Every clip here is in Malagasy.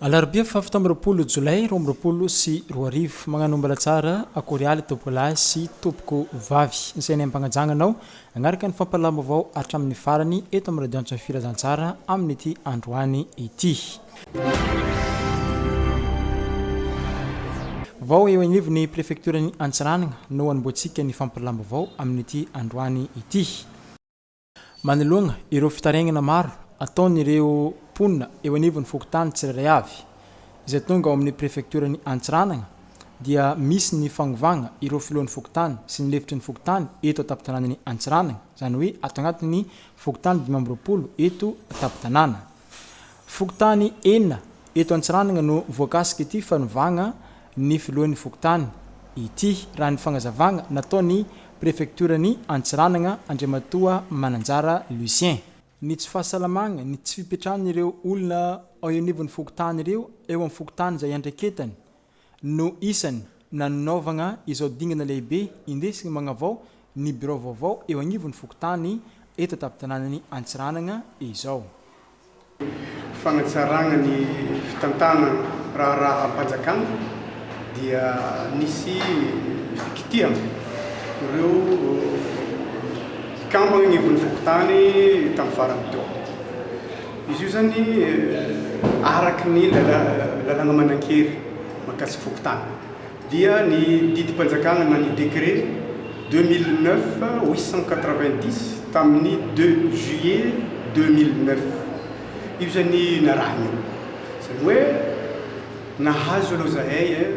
Alarobia faha 27 jolay 2022 Magnano mbala tsara akory aly tompokolahy sy tompoko vavy Izay any am-pagnajagna anao Agnaraka ny fampahalalam-baovao hatramin'ny farany eto amin'ny Radio Antso Filazantsara amin'ity androany ity. Vao eo anivon'ny prefektioran'i Antsiranana no hanombohantsika ny fampahalalam-baovao amin'ity androany ity. Manoloana ireo fitarainana maro ataon'ireo mponina eo anivon'ny fokontany tsirairay avy izay tonga ao amin'ny prefektioran'i Antsiranana dia misy ny fanovana ireo filohan'ny fokontany sy ny lefitry ny fokontany eto an-tampon-tanànan'i Antsiranana, izany hoe ato anatin'ny fokontany 25 eto an-tampon-tanàna. Fokontany enina eto Antsiranana no voakasik'ity fanovana ny filohan'ny fokontany ity, raha ny fagnazavana nataon'ny prefektioran'i Antsiranana, Andriamatoa Mananjara Lucien. Ny tsy fahasalamana, ny tsy fipetrahan'ireo olona ao anivon'ny fokontany ireo eo amin'ny fokontany izay iandraiketany no isany nanaovana izao dingana lehibe indesiny magnavao ny birao vaovao eo agnivon'ny fokontany eto an-tampon-tanànan'i Antsiranana izao. Fanatsarana ny fitantanana raharaham-panjakana dia nisy fikitihana ireo mpikambana anivon'ny fokontany tamin'ny farany teo. Izy io zany araka ny lalàna manan-kery mahakasika fokontany dia ny didim-panjakana na ny décret 2009 890 tamin'ny deux juillet 2009 io zany narahina io. Izany hoe nahazo aloha zahay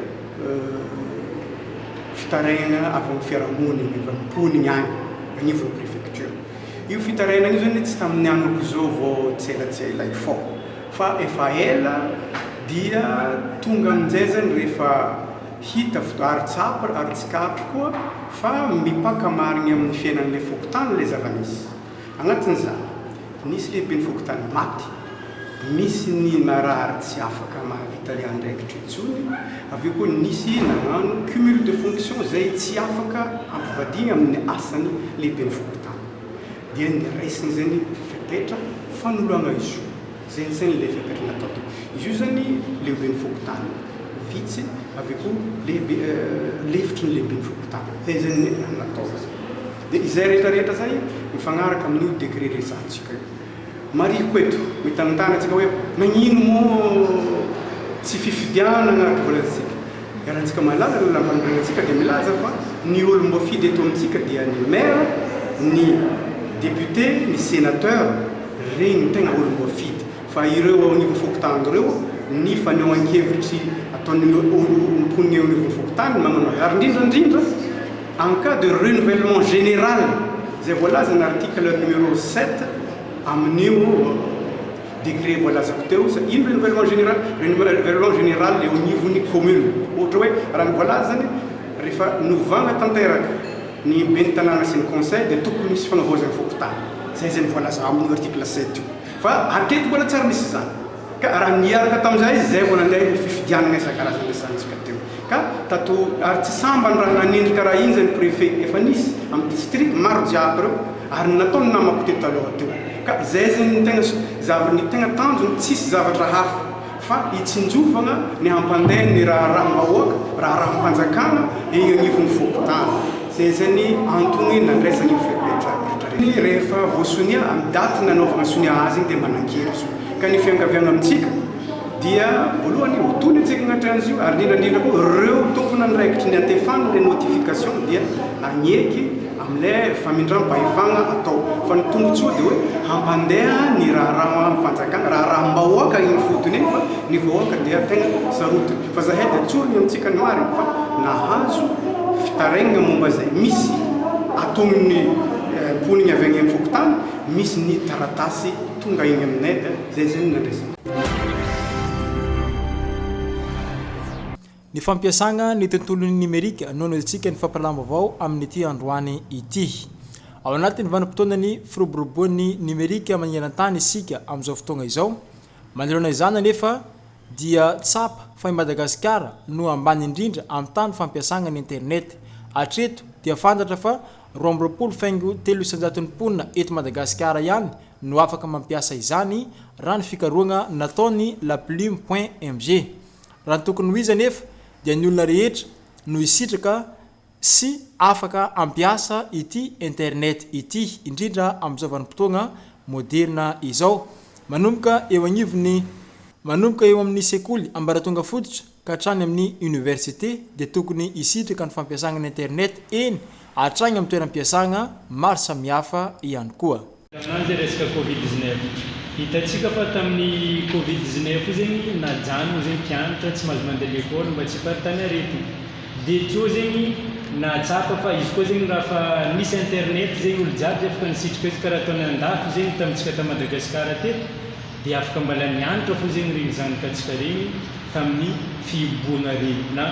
fitarainana avy amin'ny fiarahamonina, avy amin'ny mponina any anivon'ny préfecture. Io fitarainana io zany tsy tamin'ny androko izao vao tsielatsiela io fao fa efa ela dia tonga amin'izay zany rehefa hita ary tsapa ary tsikaritro koa fa mipaka marigny amin'ny fiainan'ilay fokontany ilay zava-nisy. Agnatin'izany, nisy lehiben'ny fokontany maty, nisy ny narary tsy afaka mahavita ilay andraikitra intsony, avy eo koa nisy nagnano cumul de fonction izay tsy afaka ampivadiana amin'ny asan'ny lehiben'ny fokontany. Dia niraisina izay ny fepetra fanoloana izy io. Izay izany ilay fepetra natao teo. Izy io izany lehiben'ny fokontany vitsy, avy eo koa lehibe lefitry ny lehiben'ny fokontany. Izay izany ny natao. Dia izay rehetra rehetra izay mifagnaraka amin'io décret resahantsika io. Marihiko eto, mety hanontany antsika hoe nagnino moa tsy fifidianana araka voalazantsika. Iarahantsika mahalala ny lalàmpanorenantsika dia milaza fa ny olom-boafidy eto amintsika dia ny maire, ny député, ny sénateur, regny no tegna olom-boafidy fa ireo ao anivon'ny fokontany ireo ny fanehoan-kevitry ataon'ny mponina eo anivon'ny fokontany no magnano azy ary indrindra indrindra en cas de renouvellement général izay voalazan'ny article numéro sept amin'io décret voalazako teo, ino renouvellement général? Renouvellement général eo anivon'ny commune ohatra hoe raha ny voalazany rehefa novana tanteraka ny ben'ny tanàna sy ny conseil dia tokony hisy fanavaozana fokontany. Zay zay ny voalaza amin'io article sept io. Fa hatreto mbola tsy ary nisy izany. Ka raha niaraka tamin'izay izy zay vao nandeha ny fifidianana isan-karazany resahantsika teo. Ka tato ary tsy sambany raha nanendry karaha iny zay ny préfet efa nisy amin'ny district maro jiaby reo ary ny nataony namako teto taloha teo. Ka zay zay ny tegna zava ny tegna tanjony tsisy zavatra hafa. Fa hitsinjovana ny hampandeha ny raharaham-bahoaka, raharaham-panjakana eny anivon'ny fokontany. Izay izay ny antony nandraisana io fepetra rehetra rehetra. Rehefa voasonia, amin'ny daty nanaovana sonia azy iny dia manan-kery izy io. Ka ny fiangaviana amintsika dia voalohany ho tony antsika agnatrehan'izy io ary indrindra indrindra koa ireo tompon'andraikitry ny antefany ilay notification dia hagneky amin'ilay famindram-pahefana atao. Fa ny tombontsoa dia hoe hampandeha ny raharaham-panjakana, raharaham-bahoaka iny ifotony iny fa ny vahoaka dia tegna sarotiny. Fa zahay dia tsoriny amintsika ny marina fa nahazo fitarainana momba izay misy ataon'ny mponigny avy any amin'ny fokontany, misy ny taratasy tonga eny aminay dia zay zay no nandraisana. Ny fampiasana ny tontolon'ny nimerika no anohizantsika ny fampahalalam-baovao amin'ity androany ity. Ao anatin'ny vanim-potoanan'ny firoboroboan'ny nimerika maneran-tany isika amin'izao fotoana izao. Manoloana izany anefa dia tsapa fa i Madagasikara no ambany indrindra amin'ny tany fampiasana ny internet. Hatreto dia fantatra fa 22 faingo telo isan-jaton'ny mponina eto Madagasikara ihany. no afaka mampiasa izany raha ny fikarohana nataon'ny laplume point mg. Raha ny tokony ho izy anefa dia ny olona rehetra no hisitraka sy afaka hampiasa ity internet ity, indrindra amin'izao vanim-potoagna moderina izao. Manomboka eo agnivon'ny Manomboka eo amin'ny sekoly ambaratonga fototra ka hatrany amin'ny université dia tokony hisitraka ny fampiasagna ny internet eny hatragny amin'ny toeram-piasagna maro samihafa ihany koa. Tamin'izany zay resaka covid 19. Hitantsika fa tamin'ny covid 19 io zegny najanona zegny mpianatra tsy mahazo mandeha lekôly mba tsy hiparitany aretina. Dia teo zegny nahatsapa fa izy koa zegny raha fa nisy internet zegny olo jiaby afaka nisitrika izy karaha ataony andafy zegny tamintsika ta Madagasikara teto dia afaka mbala nianatra fo zegny regny zanakatsika regny tamin'ny fihibohana regny na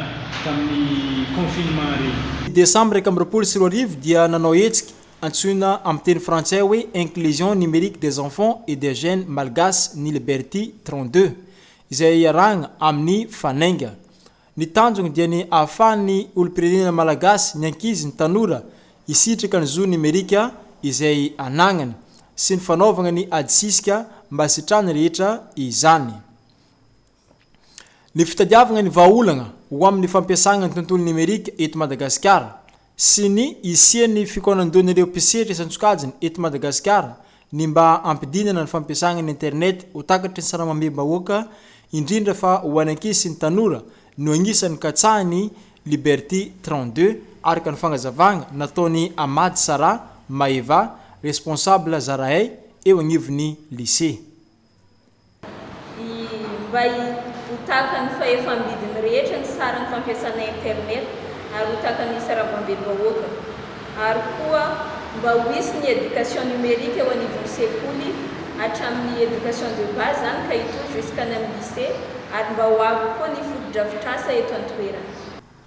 tamin'ny confinement regny. Desambra 2021 dia nanao hetsika Antsoina amin'ny teny frantsay hoe Inclusion numérique des enfants et des jeunes malgaches ny Liberty 32, izay iarahana amin'ny Fanainga. Ny tanjony dia ny ahafahan'ny olom-pirenena malagasy, ny ankizy, ny tanora, hisitraka ny zo nimerika izay anagnany, sy ny fanaovagna ny adisisika mba hasitrahan'ny rehetra izany. Ny fitadiavagna ny vahaolagna ho amin'ny fampiasagna ny tontolo nimerika eto Madagasikara sy ny hisian'ny fikaonandohan'ireo mpisehatra isan-tsokajiny eto Madagasikara ny mba hampidinana ny fampiasagna ny internet ho takatry ny saramambem-bahoaka indrindra fa ho an'ny ankizy sy ny tanora no agnisan'ny katsahin'ny Liberty 32 araka ny fagnazavagna nataon'i Ahmad Sarah Maeva, responsable Zarahay eo agnivon'ny lycée. I Mba ho takan'ny fahefam-bidin'ny rehetra ny saran'ny fampiasana internet ary ho takan'ny sarabambem-bahoaka. Ary koa mba ho hisy ny éducation numérique eo anivon'ny sekoly hatramin'ny éducation de base izany ka hitohy jusqu'any amin'ny lycée ary mba ho avy koa ny fotodrafitrasa eto an-toerana.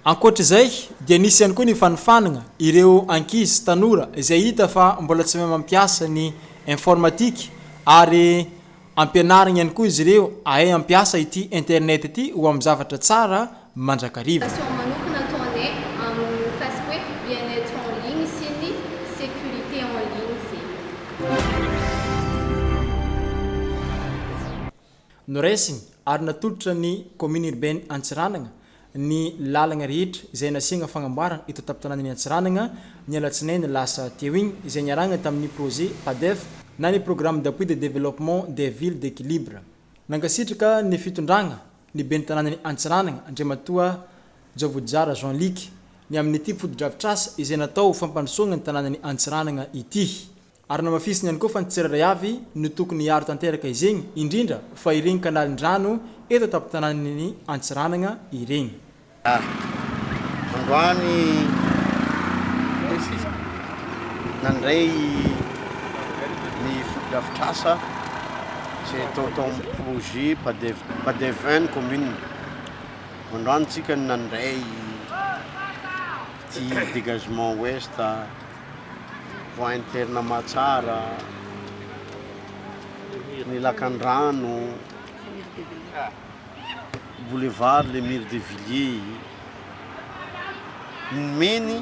Ankoatra izay dia nisy ihany koa ny fanofanana ireo ankizy sy tanora izay hita fa mbola tsy mahay mampiasa ny informatique ary ampianarina ihany koa izy ireo hahay hampiasa ity internet ity ho amin'ny zavatra tsara mandrakariva. Formation manokana ataonay amin'ny mikasika hoe bien-être en ligne sy ny sécurité en ligne zegny. Noraisiny ary natolotra ny Commune Urbaine Antsiranana ny lalagna rehetra izay nasiagna fagnamboarana eto an-tampon-tanànan'i Antsiranana ny alatsinainy lasa teo igny izay niarahagna tamin'ny projet PADEF na ny Programme d'Appui de Développement des Villes d'Equilibre. Nankasitraka ny fitondragna ny ben'ny tanànan'i Antsiranana Andriamatoa Jaovodijara Jean Luc ny amin'ity fotodrafitrasa izay natao ho fampandrosoagna ny tanànan'i Antsiranana ity. Ary namafisiny ihany koa fa ny tsirairay avy no tokony hiaro tanteraka izegny, indrindra fa iregny kanalin-drano eto an-tampon-tanànan'i Antsiranana iregny. Androany nandray ny fotodrafitrasa izay atao tao amin'ny projet Padev Padev un commune. Androany tsika no nandray ity dégagement ouest. Voie interne Mahatsara, ny lakandrano, boulevard le mur de Villiers, nomeny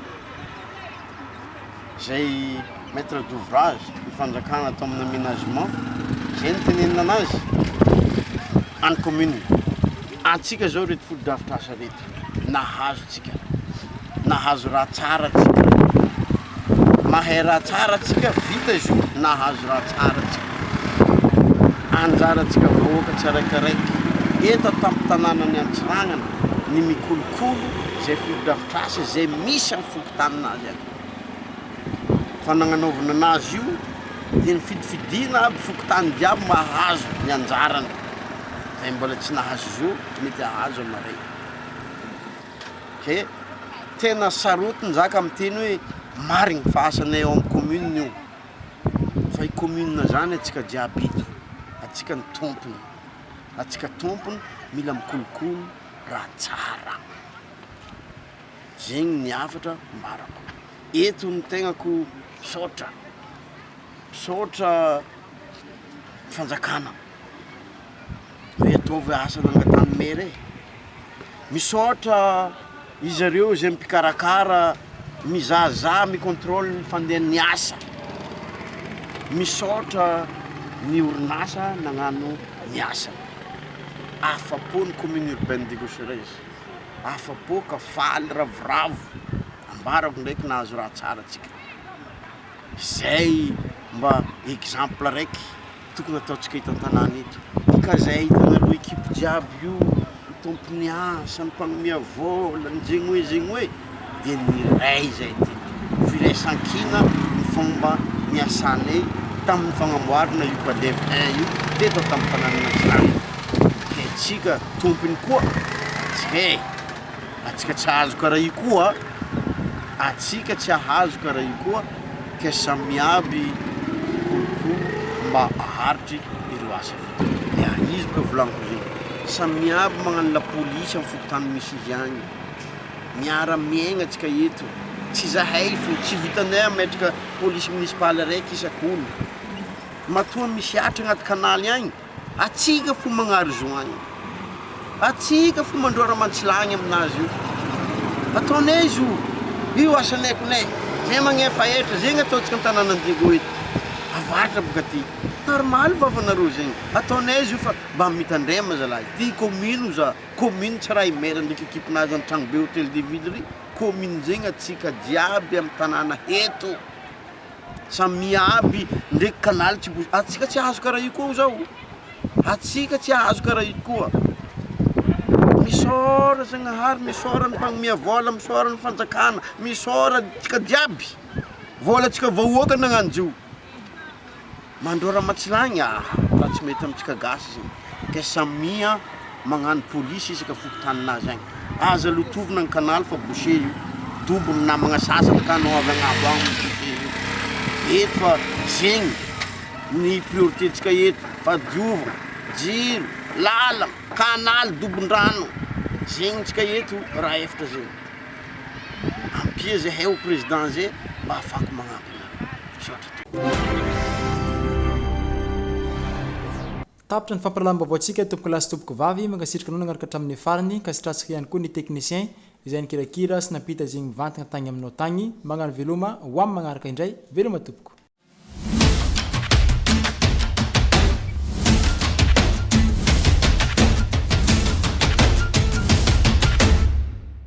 zay maitre d'ouvrage ny fanjakana atao amin'ny aménagement, zay no tenenina anazy any commune, antsika zao reto fotodrafitrasa reto. Nahazo tsika. Nahazo raha tsara tsika. Mahay raha tsara tsika, vita izy io, nahazo raha tsara tsika. Anjarantsika vahoaka tsiraikaraiky eto an-tampon-tanànan'i Antsiranana ny mikolokolo izay fotodrafitrasa izay misy amin'ny fokontanin'azy any. Fa nagnanaovana anazy io dia nifidifidiana aby fokontany jiaby mahazo ny anjarany. Izay mbola tsy nahazo zo mety hahazo anareo. Ke tena sarotiny za ka miteny hoe marigny fa asanay ao amin'ny commune io, fa i commune zany antsika jiaby eto, antsika ny tompony, antsika tompony mila mikolokolo raha tsara, zegny ny hafatra ambarako, eto ny tegnako misaotra, misaotra fanjakana. Hoe ataovy asa nangatahany maire e! Misaotra izareo izay mpikarakara mizahazaha mi-contrôle ny fandehan'ny asa, misaotra. Ny orinasa nagnano ny asany. Afa-po ny commune urbaine Diego Suarez. Afa-po ka faly ravoravo. Ambarako ndraiky nahazo raha tsara tsika. Zay mba exemple raiky tokony ataontsika eto an-tanàna eto. Ka zay hitanareo equipe jiaby io, ny tompon'ny asa, ny mpanome vôla, ny zegny hoe zegny hoe, dia niray zay teto. Firaisankina ny fomba niasanay tamin'ny fagnamboarana io Padev un io teto an-tampon-tanànan'Antsiranana. Ke antsika tompony koa, antsika e! Antsika tsy hahazo karaha io koa, antsika tsy hahazo karaha io koa ke samy aby hikolokolo mba haharitry ireo asa vita. Ya izy boka volagniko zegny, samy aby magnano la police amy fokontany misy izy agny, miara miaigna antsika eto, tsy zahay fô, tsy vitanay hametraka police municipale raiky isak'olo, matoa misy atra agnaty kanaly agny, Atsika fo magnary zo agny. Atsika fo mandrora mantsilagny aminazy io. Ataonay izy io. Io asanay konay. Zay magnefa hetra, zegny ataontsika an-tanànan'i Diego eto. Avaratra boka aty. Normaly vavanareo zegny. Ataonay izy io fa mba mitandrema zalahy. Ty commune za, commune tsy raha i maire ndraiky equipe-nazy an-tragnobe hotel de ville ry. Commune zegny atsika jiaby amy tanàna eto. Samia aby ndreky canal tsy bouche atsika tsy ahazo karaha io koa zao, atsika tsy ahazo karaha io koa, misaora zagnahary, misaora ny mpanomia vôla, misaora ny fanjakana, misaora antsika jiaby, vôlantsika vahoaka nagnano zio. Mandrora matsilagny ah, raha tsy mety amintsika gasy zegny, ke samia magnano polisy isaka fokontaninazy agny, aza lotovina ny canal fa boucher io, dobo ny namagna sasany ka anao avy agnabo agny mi-boucher io, eto fa zegny ny priorité ntsika eto, fahadiovagna, jiro, lalagna, canal, dobon-drano, zegny ntsika eto raha efatra zegny, ampia zahay ho président zay mba ahafahako magnampy anareo, misaotra tompoko. Tapitra ny fampahalalam-baovaontsika tompokolahy sy tompokovavy, mankasitraka anao nagnaraka hatramin'ny farany, ankasitrahantsika ihany koa ny technicien izay nikirakira sy nampita izegny mivantagna tagny aminao tagny, magnano veloma ho amin'ny magnaraka indray, veloma tompoko.